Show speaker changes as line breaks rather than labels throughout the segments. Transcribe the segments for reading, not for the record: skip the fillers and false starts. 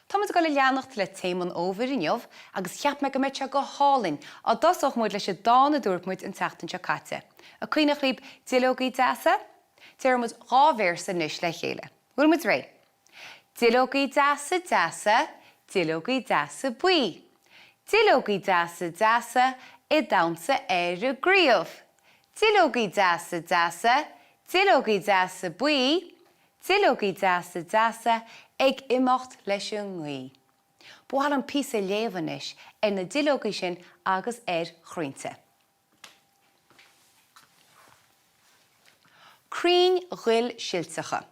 Tá muid ag dul a leanacht le téama an fhómhair inniu agus cheap mé go mbeadh sé go hálainn dá dtosódh muid leis an dán a dúirt muid an tseachtain seo caite. An cuimhneach libh Duilleogaí Deasa? Déarfaidh muid dhá véarsa anois le chéile. Bhfuil muid réidh? Duilleogaí deasa deasa, duilleogaí deasa buí. Duilleogaí deasa deasa ag damhsa ar an gcraobh. Duilleogaí deasa deasa, duilleogaí deasa buí, duilleogaí deasa deasa ag imeacht leis an ngaoth. Ba mhaith liom píosa a léamh anois ar na duilleogaí sin agus ar chrainnte. Crainn dhuillsilteacha.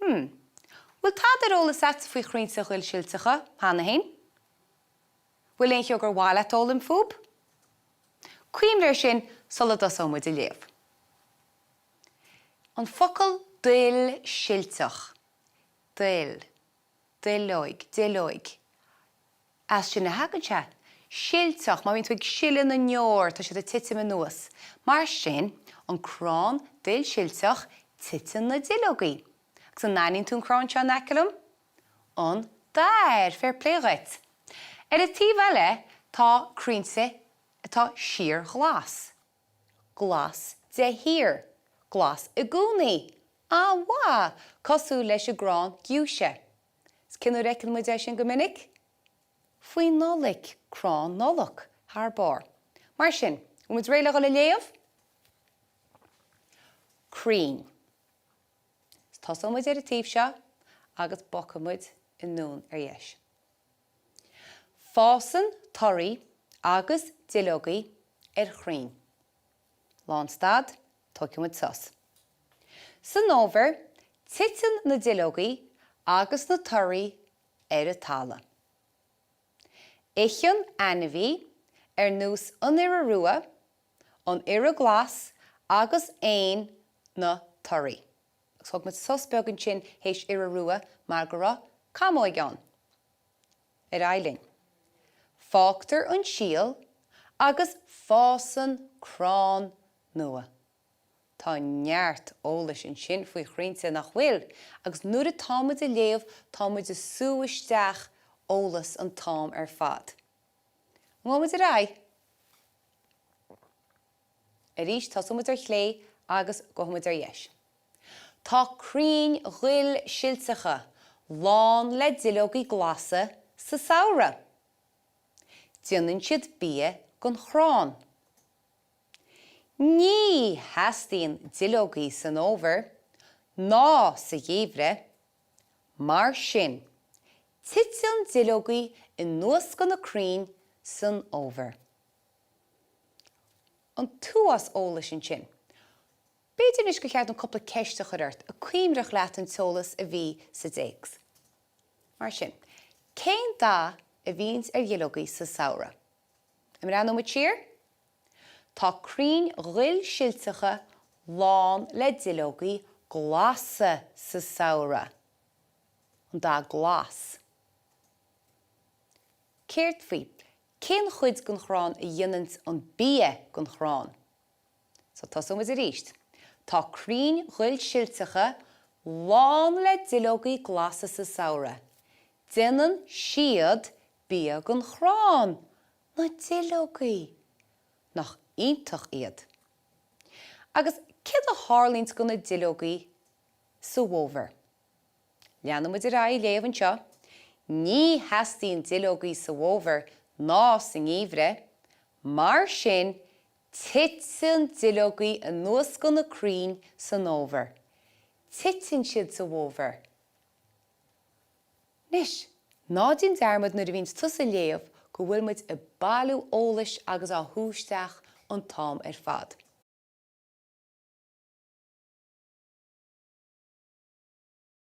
Hmm. Bhfuil tada ar eolas a't faoi chrainnte dhuillsilteacha cheana féin? Bhfuil aon cheo gur mhaith leat fhoghlaim fúb? Cuimhnigh air sin sula dtosóidh muid ag léamh. An focal duillsilteach. Duill. Duilleoig. Duilleoig. As sin a thagann sé. Silteach, má bhíonn tú ag sileadh na ndeor, tá siad ag titim anuas. Mar sin, an crann duillsilteach, titeann na duilleogaí. Agus an aithníonn tú an crann seo in aice liom? An dair! Fair play dhuit. Ar an taobh eile, tá crainnte atá síorghlas. Glas de shíor. Glas i gcónaí. An-mhaith! Cosúil leis an gcrann giúise. 'S cén uair a fheiceann muid é sin go minic? Faoi Nollaig, crann Nollag, thar barr. Mar sin, bhfuil muid réidh le dhul a léamh? Crainn. 'S tosóidh muid ar an taobh seo agus bogfaidh muid anonn ar dheis. Fásann torthaí agus duilleogaí ar chrainn. Lánstad, tógfaidh muid sos. San fhómhar, titeann na duilleogaí agus na torthaí ar an talamh. Itheann ainmhí ar nós an iora rua, an iora glas agus éin na torthaí. Agus thóg muid sos beag ansin théis iora rua mar go raibh camóig ann. Ar aghaidh linn. Fágtar an síol agus fásann crann nua. Tá neart eolais ansin faoi chrainnte, nach bhfuil? Agus nuair atá muid ag léamh, tá muid ag sú isteach eolas an t-am ar fad. An ngabhfaidh muid ar aghaidh? Arís, tosóidh muid ar chlé agus gabhfaidh muid ar dheis. Tá crainn dhuillsilteacha lán le duilleogaí glasa sa samhradh. Déanann siad bia don chrann. Ní theastaíonn duilleogaí san fhómhar ná sa gheimhreadh, mar sin titeann duilleogaí anuas go na crainn san fhómhar. An t-uafás eolais ansin. B'fhéidir anois gur cheart dom cúpla ceist a chur ort, an cuimhneach leat an t-eolas a bhí sa dtéacs. Mar sin, cén dath a bhíonns ar dhuilleogaí sa samhradh? An mbreathnóidh muid siar? Tá crainn dhuillsilteacha lán le duilleogaí glasa sa samhradh. An dath glas. Céard faoi, cén chuid den chrann a dhéananns an bia don chrann? So tosóidh muid arís. Tá crainn dhuillsilteacha lán le duilleogaí glasa sa samhradh. Déanann siad bia don chrann! Na duilleogaí! Nach iontach iad? Agus céard a tharlaíonns do na duilleogaí sa bhfómhar? Leanfaidh muid ar aghaidh ag léamh anseo. Ní theastaíonn duilleogaí sa bhfómhar ná sa ngeimhreadh, mar sin titeann duilleogaí anuas go na crainn san fhómhar. Titeann siad sa bhfómhar. Anois, ná déan dearmad nuair a bhíonns tusa ag léamh go bhfuil muid ag bailiú eolais agus á shú isteach an t-am ar fad.